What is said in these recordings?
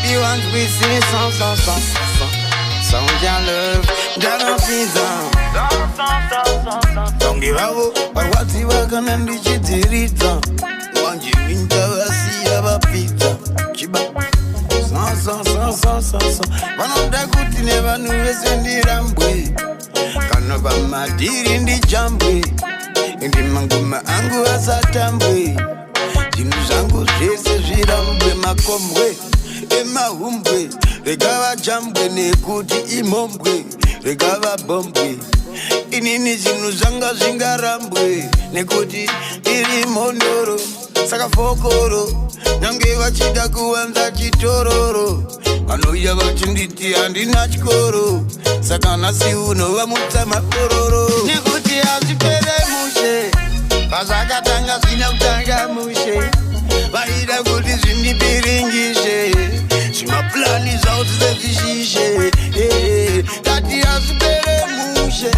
Tadiwanzwisisa Soul Jah Love ndanapinza. Vange vavo varwadziwa kana ndichidziridza, manje ndavasiya vapfidza. Chiba sa sa sa sa sa. Vanoda kuti nevanhu vese ndirambwe, kana pamadhiri ndijambwe, ende mangoma angu asatambwe, zvinhu zvangu zvese zvirambwe. Makombwe emahumbwe, rega vajambwe, nekuti imombwe, rega vabhombwe. Inini zvinhu zvanga zvingarambwe, nekuti iri mhondoro. Saka fokoro, nyange vachida kuwanza chitororo, vanouya vachinditi handina chikoro. Saka nhasi uno vamutsa makororo, nekuti hazvipere mushe. Pazvakatanga zvina kutanga mushe, vaida kuti zvindipiringishe, zvimaplani zvavo zvisezvishishe. Tati hazvipere mushe.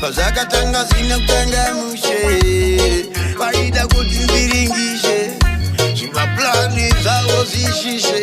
Pazvakatanga zvina kutanga mushe, vaida kuti ndiringishe, zvimaplani zvavo zvishishe.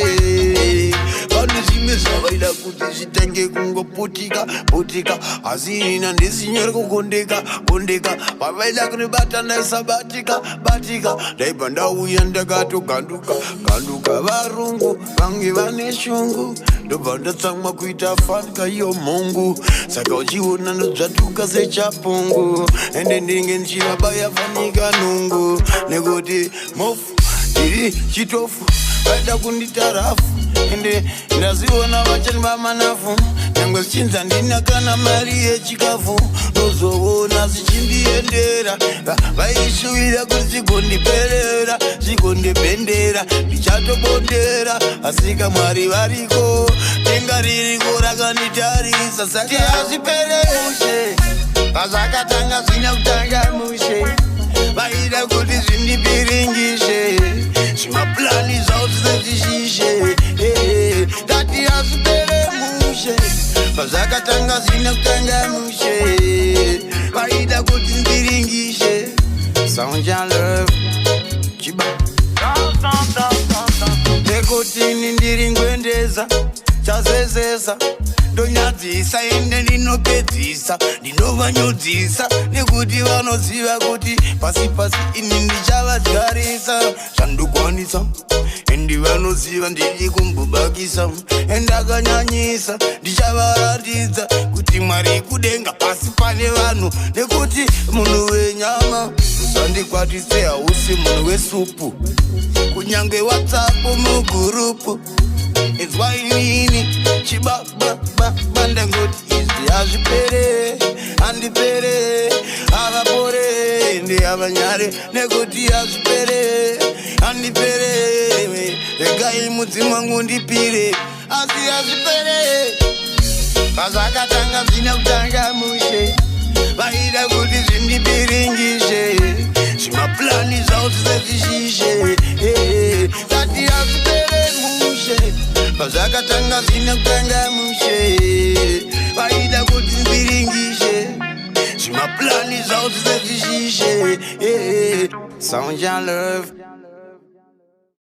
Pane zvimwe zvavaida kuti zvitenge kungoputika putika, asi ina ndisinyore kukundika kundika. Pavaida kunibata ndaisabatika batika, ndaibva ndauya ndakatoganduka ganduka. Varungu vange vane shungu, ndobva ndatsamwa kuita fanika iyo mhungu. Saka uchiona ndodzvatuka sechapungu, ende ndinge ndichivabaya fanika nungu, nekuti mofu ndiri chitofu. Vaida kundita rafu, ende ndaziona vachani manafu. Nyangwe zvichinzi handina kana mari yechikafu, ndozoona zvichindiendera. Vaishuvira kuti zvigondiperera, zvigondibhendera, ndichatobondera. Asika Mwari variko, denga ririko rakanditarisa. Sati hazvipere mushe. Pazvakatanga zvina kutanga mushe, vaida kuti zvindipiringishe, zvimaplani zvavo zvisezvishishe. Tati hazvipere mushe. Pazvakatanga zvina kutanga mushe, vaida kuti ndiringishe. Soul Jah Love chiba, nekuti ini ndiri ngwendeza chazezesa, ndonyadzisa ende ndinopedzisa, ndinovanyudzisa, nekuti vanoziva kuti pasi pasi ini ndichavadyarisa zvandokwanisa. Ende vanoziva ndiri kumbobakisa, endakanyanyisa. Ndichavaratidza kuti Mwari kudenga pasi pane vanhu, nekuti munhu wenyama usandikwatise, hausi munhu wesupu. Kunyange WhatsApp mugurupu, inzwa inini chibababa, ndangoti izvi hazvipere, handipere, havapore ndihavanyare, nekuti hazvipere, handipere. Regai mudzimu wangu ndipire, asi hazvipere. Pazvakatanga zvina kutanga mushe, vaida kuti zvindipiringishe, zvimaplani zvavo zvisezvishishe. Tati hazvipere mushe. Pazvakatanga zvina kutanga mushe, vaida kuti ndiringishe, zvimaplani zvavo zvisezvishishe. Soul Jah Love.